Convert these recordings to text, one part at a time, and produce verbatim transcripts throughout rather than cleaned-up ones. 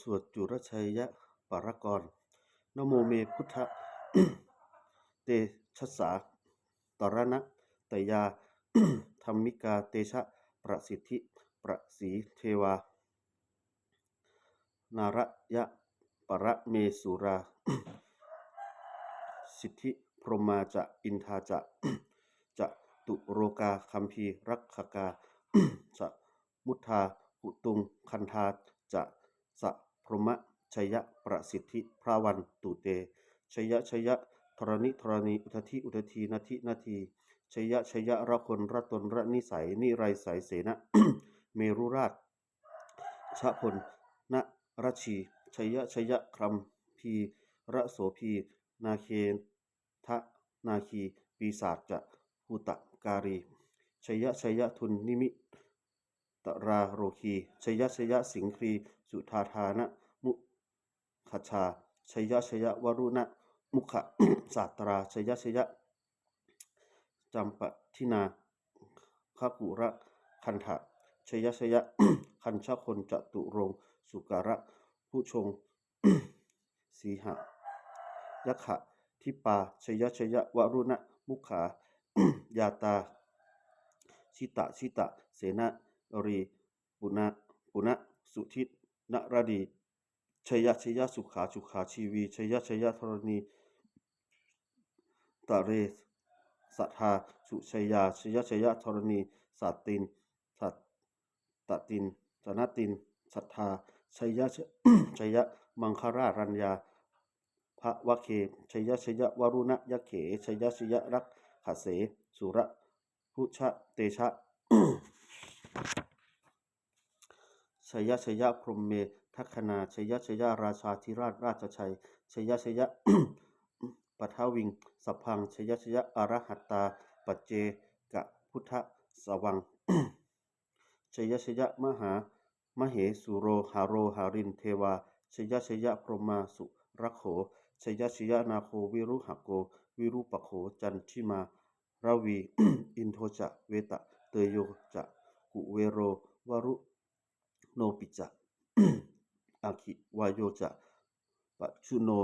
สวดจุลชัยปรากร Namo me buddha tejasā, taranatayā dhammikā, teja prasiddhi prasīdevā, nārāya paramesurā, siddhi brahmā ca indā ca, catulokā gambhīrakkhakā, samuddā bhūtuṃ gaṇā ca, sabrahma jaya prasiddhi bhavantu te. Jaya jaya dharaṇi dharaṇī, udadhi udadhī, nadi nadī, jaya jaya rakhon raton ranisai, niraisai sena merurāja ponnarajī, jaya jaya gambhīra sobhī, nāgendanāgī pisāca bhūtakālī, jaya jaya dunnimittarogī, jaya jaya siṅgī sudādāna mukhajā, jaya jaya varuṇa mukhasātrā, jaya jaya campādināga kukulaganthā, jaya jaya gajagajjaṃ caturaṅga sukarabhujaṅga sīha yakkhadīpā, jaya jaya varuṇa mukhayātrā, jita jita senārī puna puna sudhir naradī, jaya jaya sukhā sukhā jīvī, jaya jaya dharaṇītale sadā sujayā, jaya jaya dharaṇī santin sat tatin santin sadā, jaya jaya maṅgarāraññā bhavagge, jaya jaya varuṇayakkhe, jaya jaya rakkhase surabhujatejā, jaya jaya brahmendagaṇā, jaya jaya rājādhirāja rājajai, jaya jaya paṭhaviṃ sabbaṃ, jaya jaya arahatā paccekabuddhasāvaṃ, jaya jaya mahā mahesuro haro harindevā, jaya jaya brahmā surakkho, jaya jaya nāgo virūḷhako virūpakkho candimā ravi, indo ca vevateyyo ca kuvero varuṇopi ca, aggi vāyo ca pajjuno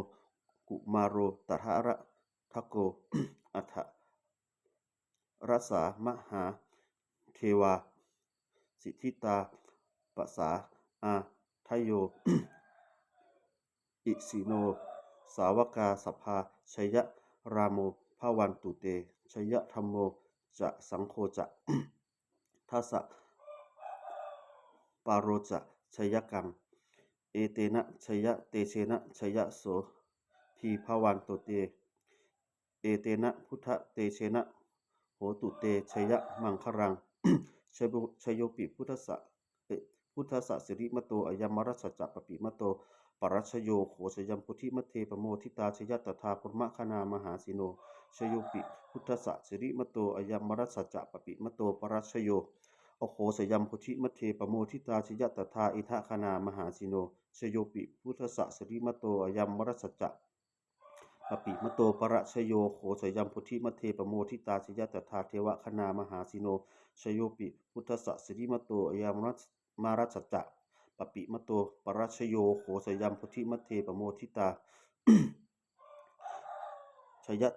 kumāro dhataraṭṭhako, aṭṭhārasā mahādevā siddhitāpasādayo, isino sāvakā sabbā jaya rāmo bhavantu te, jaya dhammo ca saṅgho ca, dasapālo ca jayakaṃ, etena jaya tejena jaya sotthī bhavantu te, etena buddhatejena hotu te jayamaṅgalaṃ, jayo jayopi buddhassa buddhassa sirīmato ayaṃ mārassa ca pāpimato parājayo, ugghosayuṃ bodhimaṇḍe pamoditā, jaya tadā brahmagaṇā mahāseno, jayopi buddhassa sirīmato ayaṃ mārassa ca pāpimato parājayo, ugghosayuṃ bodhimaṇḍe pamoditā, jaya tadā indagaṇā mahāseno, jayopi buddhassa sirīmato ayaṃ mārassa ca pāpimato parājayo, ugghosayuṃ bodhimaṇḍe pamoditā, jaya tadā devagaṇā mahāseno, jayopi buddhassa sirīmato ayaṃ mārassa ca pāpimato parājayo, ugghosayuṃ bodhimaṇḍe pamoditā, jaya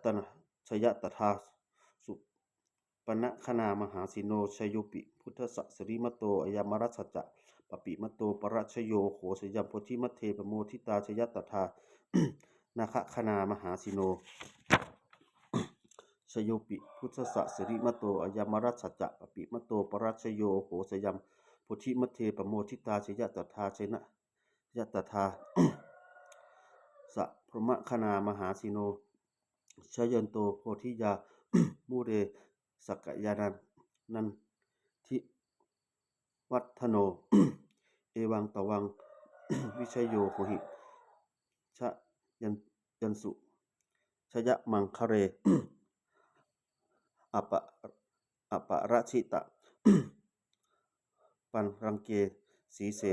tadā supaṇṇagaṇā mahāseno, jayopi buddhassa sirīmato ayaṃ mārassa ca pāpimato parājayo, ugghosayuṃ bodhimaṇḍe pamoditā, jaya tadā nāgagaṇā mahāseno, jayopi buddhassa sirīmato ayaṃ mārassa ca pāpimato parājayo, ugghosayuṃ bodhimaṇḍe pamoditā, jaya tadā jaya tadā sabrahmagaṇā mahāseno, jayanto bodhiyā mūle sakyānaṃ nandivaḍḍhano, evaṃ tvaṃ vijayo hohi jayassu jayamaṅgale, apa aparājita pallaṅke sīse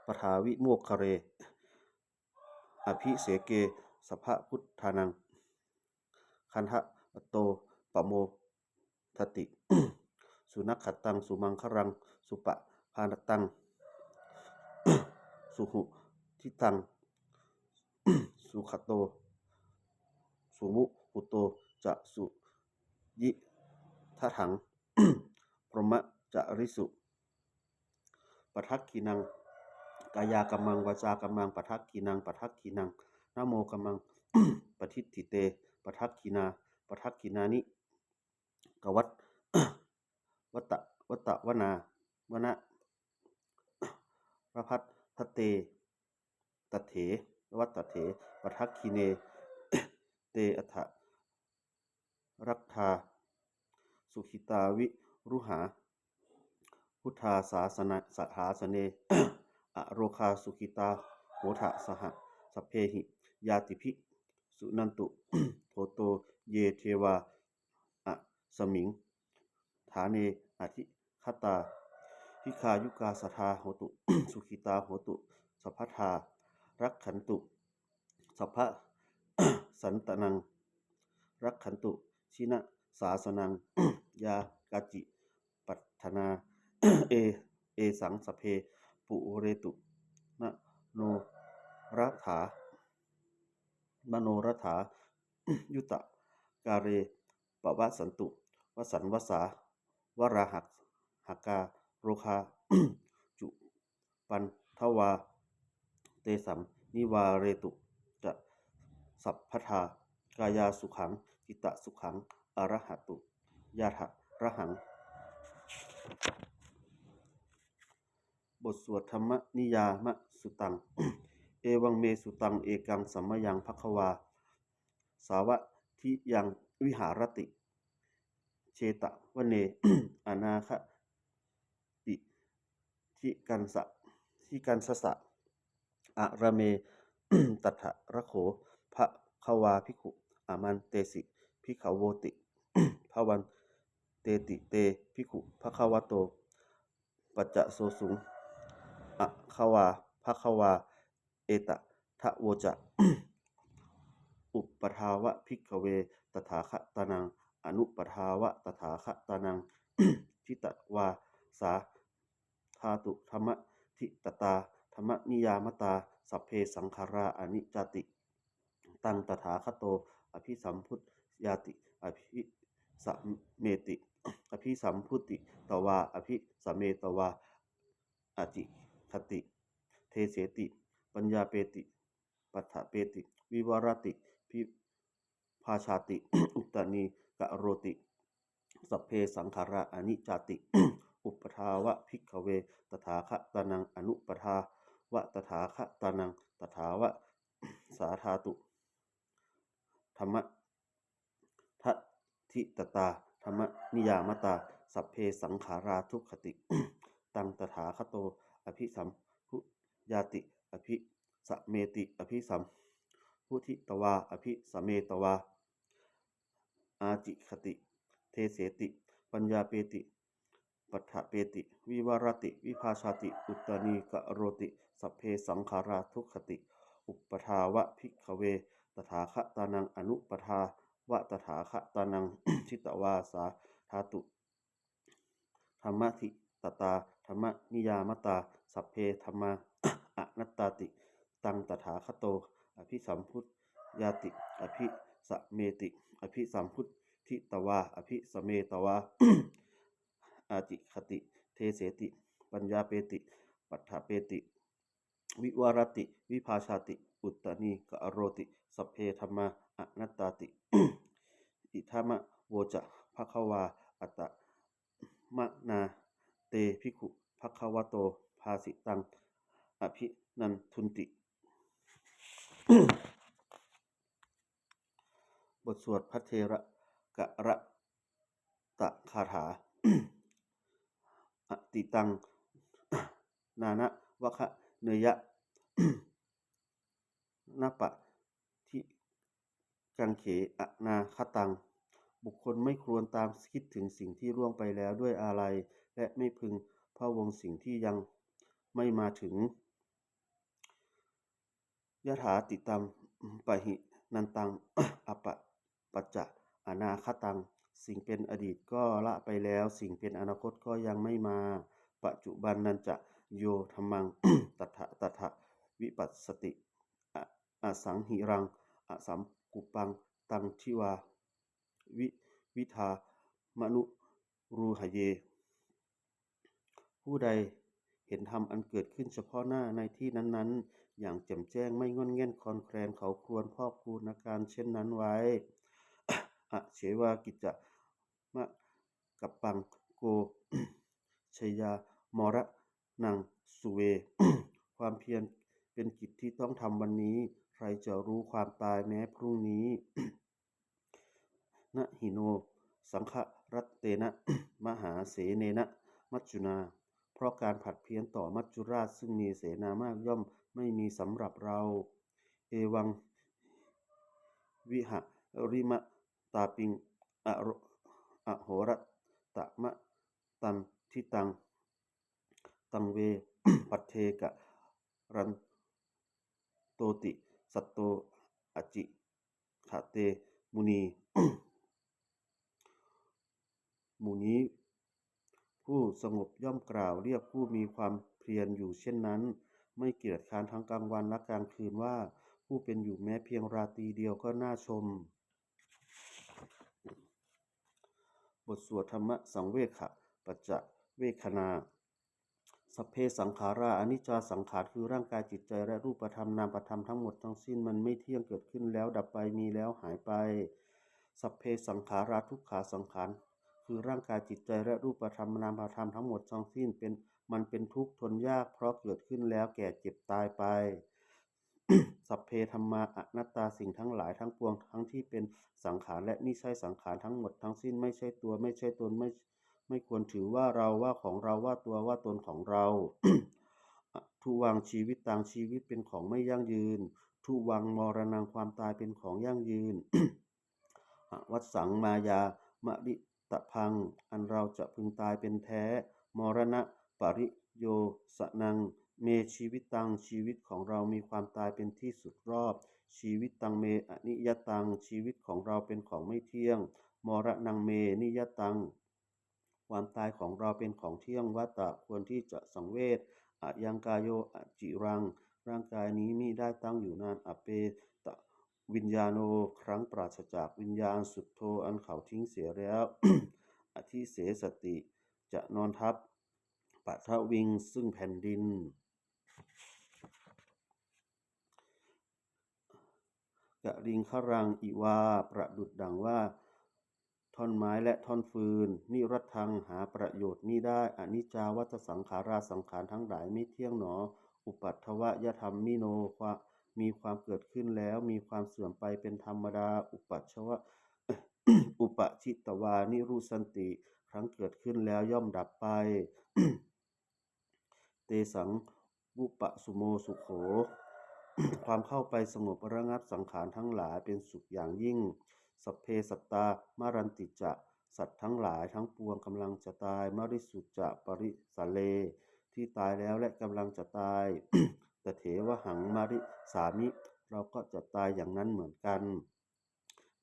paṭhavipokkhare, abhiseke sabbabuddhānaṃ aggappatto pamodati, sunakkhattaṃ sumaṅgalaṃ supabhātaṃ suhuṭṭhitaṃ sukhato sumuhutto ca suyiṭṭhaṃ brahmacārisu. Padakkhiṇaṃ kāyakammaṃ vācākammaṃ padakkhiṇaṃ padakkhiṇaṃ manokammaṃ paṇidhī te padakkhiṇā padakkhiṇāni kavat- vata- vatavana vana labhatate tathe vatate padakkhiṇe te atha laddhā sukhitā viruḷhā buddhā sāsana sāsane arogā sukhitā hotha saha sabbehi ñātibhi. Suṇantu bhonto ye devā asmiṃ ṭhāne adhigatā dīghāyukā sadā hontu sukhitā hontu sabbadā rakkhantu sabbasattānaṃ rakkhantu jinasāsanaṃ. Yā kāci patthanā e- esaṃ sabbe pūrentu manorathā manorathā yuttakāle pavassantu vassaṃ vassā valāhakā rogā cupaddavā tesaṃ nivārentu ca sabbadā. Kāyāsukhaṃ cittasukhaṃ arahantu yathārahaṃ. บทสวด Dhammaniyāmasuttaṃ. Evaṃ me sutaṃ. Ekaṃ samayaṃ bhagavā sāvatthiyaṃ viharati jetavane anāthapiṇḍikassa viharassa ārāme. Tatra kho bhagavā bhikkhū āmantesi bhikkhavoti. Bhadanteti te bhikkhū bhagavato paccassosuṃ. Bhagavā etadavoca: Uppādā va bhikkhave tathāgatānaṃ anuppādā va tathāgatānaṃ, ṭhitāva sā dhātu dhammaṭṭhitatā dhammaniyāmatā sabbe saṅkhārā aniccāti. Taṃ tathāgato abhisambujjhāti abhisameti. Abhisambujjhitvā abhisametvā ācikkhati deseti paññapeti paṭṭhapeti vivarati vibhajati uttānīkaroti sabbe saṅkhārā aniccāti. Uppādā va bhikkhave tathāgatānaṃ anuppādā va tathāgatānaṃ, tathāva sā dhātu dhammaṭṭhitatā dhammaniyāmatā sabbe saṅkhārā dukkhāti. Taṃ tathāgato abhisambujjhāti abhisameti. Abhisambujjhitvā abhisametvā ācikkhati deseti paññapeti paṭṭhapeti vivarati vibhajati uttānīkaroti sabbe saṅkhārā dukkhāti. Uppādā va bhikkhave tathāgatānaṃ anuppādā va tathāgatānaṃ, ṭhitāva sā dhātu dhammaṭṭhitatā dhammaniyāmatā sabbe dhammā anattāti. Taṃ tathāgato abhisambujjhāti abhisameti. Abhisambujjhitvā abhisametvā ācikkhati deseti paññapeti paṭṭhapeti vivarati vibhajati uttānīkaroti sabbe dhammā anattāti. Idamavoca bhagavā. Attamanā te bhikkhū bhagavato bhāsitaṃ abhinandunti. บทสวดพระเถรกะระตะคาถา Atītaṃ nānvāgameyya nappaṭikaṅkhe anāgataṃ. บุคคลไม่ควรตามคิดถึงสิ่งที่ล่วงไปแล้วด้วยอาลัย และไม่พึงพะวงสิ่งที่ยังไม่มาถึง Yathātītaṃ pahiṇantaṃ appamāṇañca anāgataṃ. สิ่งเป็นอดีตก็ละไปแล้ว สิ่งเป็นอนาคตก็ยังไม่มา Paccuppannañca yo dhammaṃ tattha tattha vipassati, a- asaṃhiraṃ asaṅkuppaṃ taṃ divā vi- vidvā manubrūhaye. ผู้ใดเห็นธรรมอันเกิดขึ้นเฉพาะหน้าในที่นั้นๆ อย่างแจ่มแจ้ง ไม่ง่อนแง่นคลอนแคลน เขาควรพอกพูนอาการเช่นนั้นไว้ Ajjeva kiccamākappaṃ ko jaññā maraṇaṃ suve. ความเพียรเป็นกิจที่ต้องทำวันนี้ ใครจะรู้ความตายแม้พรุ่งนี้ Na hi no saṅgarattena mahāsenena maccunā. เพราะการผัดเพี้ยนต่อมัจจุราชซึ่งมีเสนามากย่อมไม่มีสำหรับเรา Evaṃ vihārimatāpiṃ aro- ahorattamatanditaṃ taṃ ve bhaddekakarantoti satto ācikkhate muni. หมู่นี้ ผู้สงบย่อมกล่าวเรียกผู้มีความเพียรอยู่เช่นนั้น ไม่เกียจคร้านทั้งกลางวันและกลางคืนว่า ผู้เป็นอยู่แม้เพียงราตรีเดียวก็น่าชม บทสวดธรรมสังเวคปัจจเวกขณา Sabbe saṅkhārā aniccā. สังขารคือร่างกายจิตใจและรูปธรรมนามธรรมทั้งหมดทั้งสิ้น มันไม่เที่ยง เกิดขึ้นแล้วดับไป มีแล้วหายไป Sabbe saṅkhārā dukkhā. สังขารคือร่างกายจิตใจและรูปธรรมนามธรรมทั้งหมดทั้งสิ้นเป็น มันเป็นทุกข์ทนยาก เพราะเกิดขึ้นแล้วแก่เจ็บตายไป Sabbe dhammā anattā. สิ่งทั้งหลายทั้งปวงทั้งที่เป็นสังขารและมิใช่สังขารทั้งหมดทั้งสิ้น ไม่ใช่ตัว ไม่ใช่ตน ไม่ไม่ควรถือว่าเรา ว่าของเรา ว่าตัว ว่าตนของเรา Addhuvaṃ jīvitaṃ. ชีวิตเป็นของไม่ยั่งยืน Dhuvaṃ maraṇaṃ. ความตายเป็นของยั่งยืน Avassaṃ māyā maritabbaṃ. อันเราจะพึงตายเป็นแท้ Maraṇapariyosānaṃ me jīvitaṃ. ชีวิตของเรามีความตายเป็นที่สุดรอบ Jīvitaṃ me aniyataṃ. ชีวิตของเราเป็นของไม่เที่ยง Maraṇaṃ me niyataṃ. ความตายของเราเป็นของเที่ยง Vata. ควรที่จะสังเวช Ayaṃ kāyo aciraṃ. ร่างกายนี้มิได้ตั้งอยู่นาน Apetaviññāṇo. ครั้งปราศจากวิญญาณ Chuḍḍho. อันเขาทิ้งเสียแล้ว Adhisessati. จะนอนทับ Paṭhaviṃ. ซึ่งแผ่นดิน Kaliṅgaraṃ iva. ประดุจดังว่าท่อนไม้และท่อนฟืน Niratthaṃ. หาประโยชน์มิได้ Aniccā vata saṅkhārā. สังขารทั้งหลายไม่เที่ยงหนอ Uppādavayadhammino. ความมีความเกิดขึ้นแล้ว มีความเสื่อมไปเป็นธรรมดา Uppajjava Uppajjitvā nirujjhanti. ครั้งเกิดขึ้นแล้วย่อมดับไป Tesaṃ vūpasamo sukho. ความเข้าไปสงบระงับสังขารทั้งหลายเป็นสุขอย่างยิ่ง Sabbe sattā maranti ca. สัตว์ทั้งหลายทั้งปวงกำลังจะตาย Mariṃsu ca marissare. ที่ตายแล้วและกำลังจะตาย Tathevāhaṃ marissāmi. เราก็จะตายอย่างนั้นเหมือนกัน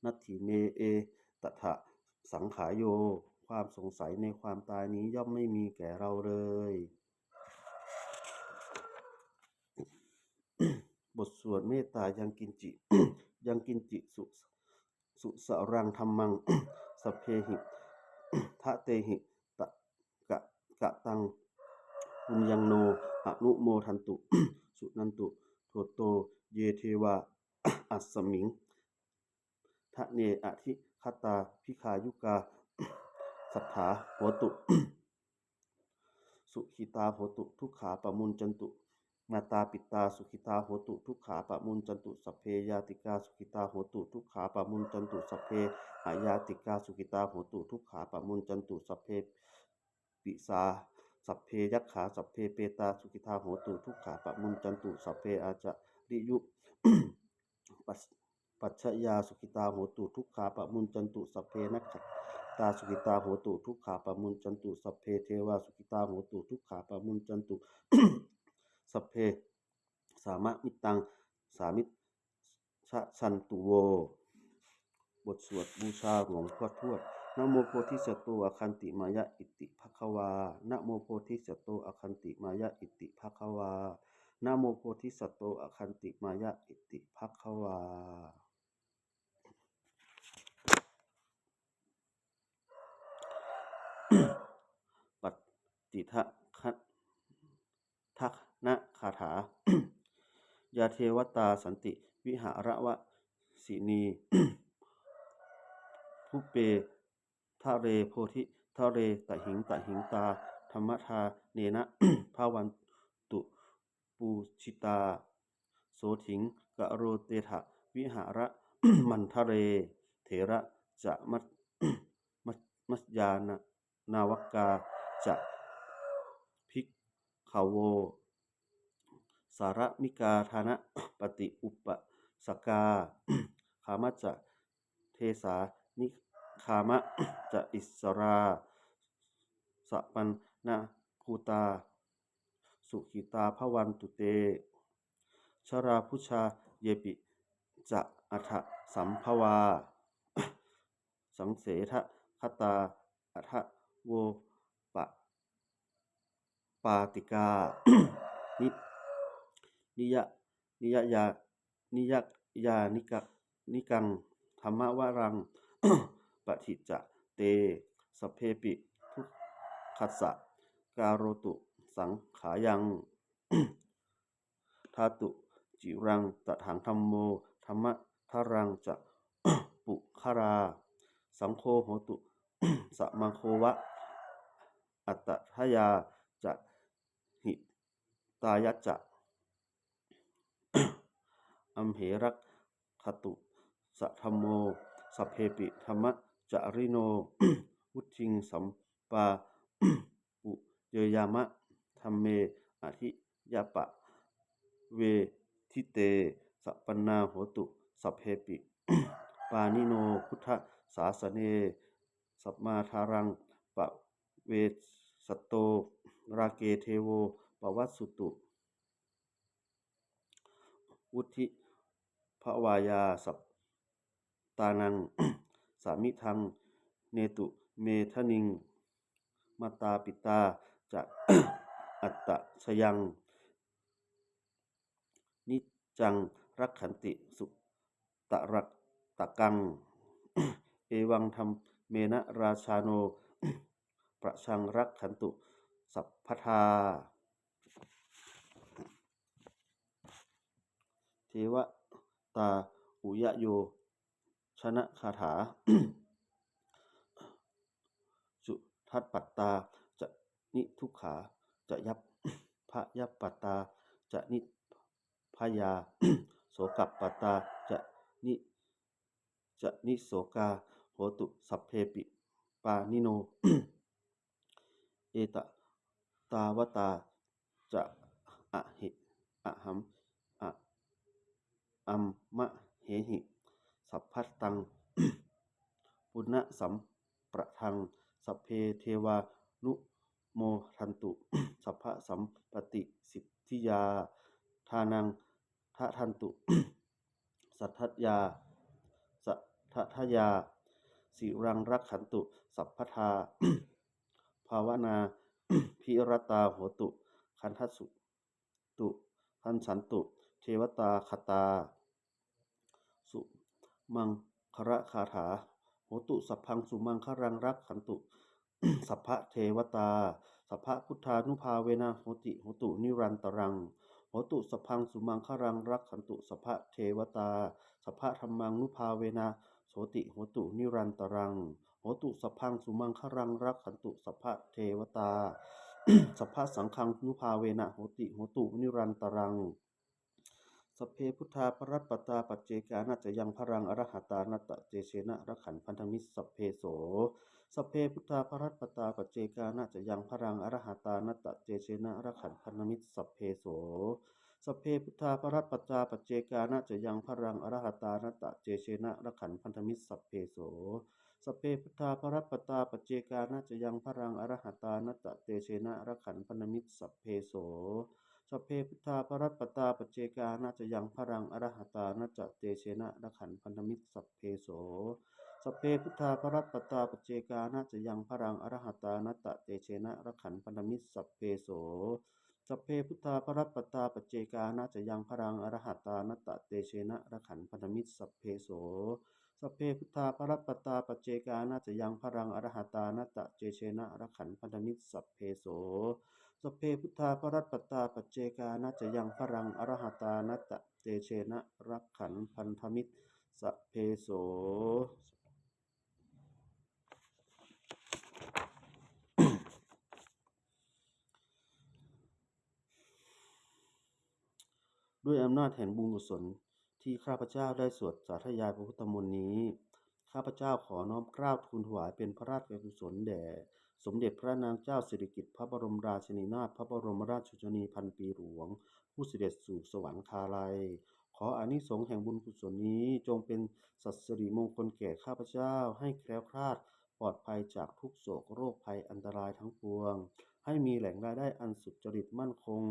Natthi me ettha saṅkhāyo. ความสงสัยในความตายนี้ย่อมไม่มีแก่เราเลย บทสวดเมตตา Yaṅkiñci. Yaṅkiñci su susaraṃ dhammaṃ sabbehi datehi ka- kataṃ puññaṃ no anumodantu suṇantu bhonto ye devā asmiṃ ṭhāne adhigatā dīghāyukā sadā hontu sukhitā hontu dukkhā pamuñcantu. Mātāpitā sukhitā hontu dukkhā pamuñcantu. Sabbe ñātikā sukhitā hontu dukkhā pamuñcantu. Sabbe aññātikā sukhitā hontu dukkhā pamuñcantu. Sabbe pisā sabbe yakkhā sabbe petā sukhitā hontu dukkhā pamuñcantu. Sabbe ācariyupajjhāyā sukhitā hontu dukkhā pamuñcantu. Sabbe nakkhattā sukhitā hontu dukkhā pamuñcantu. Sabbe devā sukhitā hontu dukkhā pamuñcantu. Sabbe sammitaṃ samijjhantu vo. บทสวดบูชาหลวงพ่อทวด Namo bodhisatto āgantimāya iti bhagavā. Namo bodhisatto āgantimāya iti bhagavā. Namo bodhisatto āgantimāya iti bhagavā. Pattidānagāthā. Yā devatā santi viharāsīni, pubbe ṭhāre bodhighare tahiṃ tahiṃ, tā dhammadānena bhavantu pūjitā, sotthiṃ karontedha vihāramaṇḍale. Therā ca majjhānā navakā ca bhikkhavo, sārāmikā dānapatī upāsakā, gāmā ca desā nigamā ca issarā, sappannabhūtā sukhitā bhavantu te. Jalābujā yepi ca aṇḍasambhavā, saṃsedagātrā athavopapātikā, niyyānikaṃ dhammavaraṃ paṭicca te, sabbepi dukkhassa karontu saṅkhayaṃ. Ṭhātu ciraṃ tathadhammo, dhammaddharaṃ ca puggalā, saṅgho hotu samaggo va atthāya ca hitāya ca. Amhe rakkhatu saddhammo, sabbepi dhammacārino, vuḍḍhiṃ sampāpuṇeyyāma, dhamme ariyappavedite. Supaṇṇā hontu sabbepi, pāṇino buddhasāsane, sammādhāraṃ pavecchanto, rāge devo pavassatu, vuḍḍhibhāvāya sattānaṃ, samiddhaṃ netu medaniṃ. Mātā pitā ca atrajaṃ, niccaṃ rakkhanti puttakaṃ, evaṃ dhammena rājāno, pajaṃ rakkhantu sabbadā. Devatāuyyojanagāthā, sudaṭṭhapattā ca niddukkhā ca, bhayappattā ca nibbhayā, sokappattā ca ni ca nissokā, hontu sabbepi pāṇino. Ettāvatā ca amhehi, sambhataṃ puññasampadaṃ, sabbe devānumodantu, sabbasampattisiddhiyā. Dānaṃ dadantu saddhāya, saddhāya, sīlaṃ rakkhantu sabbadā, bhāvanābhiratā hontu, gacchantu, gacchantu devatāgatā. Sumaṅgalagāthā. Hotu sabbaṃ sumaṅgalaṃ, rakkhantu sabbadevatā, sabbabuddhānubhāvena, sotthī hontu nirantaraṃ. Hotu sabbaṃ sumaṅgalaṃ, rakkhantu sabbadevatā, sabbadhammānubhāvena, sotthī hontu nirantaraṃ. Hotu sabbaṃ sumaṅgalaṃ, rakkhantu sabbadevatā, sabbasaṅghānubhāvena, sotthī hontu nirantaraṃ. Sabbe buddhā balappattā, paccekānañca yaṃ balaṃ, arahantānañca tejena, rakkhaṃ bandhāmi sabbeso. Sabbe buddhā balappattā, paccekānañca yaṃ balaṃ, arahantānañca tejena, rakkhaṃ bandhāmi sabbeso. Sabbe buddhā balappattā, paccekānañca yaṃ balaṃ, arahantānañca tejena, rakkhaṃ bandhāmi sabbeso. Sabbe buddhā balappattā, paccekānañca yaṃ balaṃ, arahantānañca tejena, rakkhaṃ bandhāmi sabbeso. Sabbe buddhā balappattā, paccekānañca yaṃ balaṃ, arahantānañca tejena, rakkhaṃ bandhāmi sabbeso. Sabbe buddhā balappattā, paccekānañca yaṃ balaṃ, arahantānañca tejena, rakkhaṃ bandhāmi sabbeso. Sabbe buddhā balappattā paccekānañca yaṃ balaṃ arahantānañca tejena rakkhaṃ bandhāmi sabbeso. Sabbe buddhā balappattā paccekānañca yaṃ balaṃ arahantānañca tejena rakkhaṃ bandhāmi sabbeso. Sabbe buddhā balappattā paccekānañca yaṃ balaṃ arahantānañca tejena rakkhaṃ bandhāmi sabbeso. ด้วยอำนาจแห่งบุญกุศลที่ข้าพเจ้าได้สวดสาธยายพระพุทธมนต์นี้ ข้าพเจ้าขอน้อมเกล้าทูลถวายเป็นพระราชกุศลแด่สมเด็จพระนางเจ้าสิริกิติ์พระบรมราชินีนาถ พระบรมราชชนนีพันปีหลวง ผู้เสด็จสู่สวรรคาลัย ขออานิสงส์แห่งบุญกุศลนี้จงเป็นสัตย์สิริมงคลแก่ข้าพเจ้า ให้แคล้วคลาดปลอดภัยจากทุกข์โศกโรคภัยอันตรายทั้งปวง ให้มีแหล่งรายได้อันสุจริตมั่นคง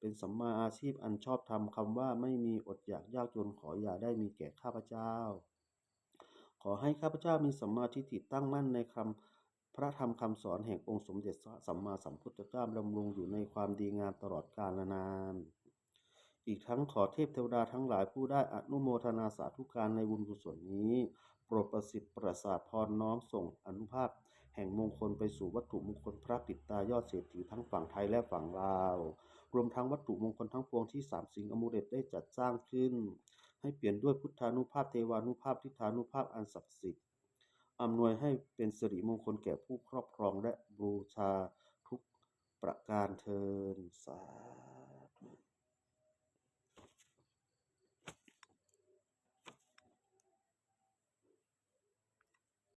เป็นสัมมาอาชีพอันชอบธรรม คำว่าไม่มีอดอยากยากจนขออย่าได้มีแก่ข้าพเจ้า ขอให้ข้าพเจ้ามีสัมมาทิฏฐิตั้งมั่นในคำพระธรรมคำสอนแห่งองค์สมเด็จพระสัมมาสัมพุทธเจ้า ดำรงอยู่ในความดีงามตลอดกาลนาน อีกทั้งขอเทพเทวดาทั้งหลายผู้ได้อนุโมทนาสาธุการในบุญกุศลนี้ โปรดประสิทธิ์ประสาทพรน้อมส่งอานุภาพแห่งมงคลไปสู่วัตถุมงคลพระปิดตายอดเศรษฐีทั้งฝั่งไทยและฝั่งลาว รวมทั้งวัตถุมงคลทั้งปวงที่สามสิงห์อมูเลตได้จัดสร้างขึ้น ให้เปี่ยมด้วยพุทธานุภาพ เทวานุภาพ ฤทธานุภาพอันศักดิ์สิทธิ์ อำนวยให้เป็นสิริมงคลแก่ผู้ครอบครองและบูชาทุกประการเทอญ สา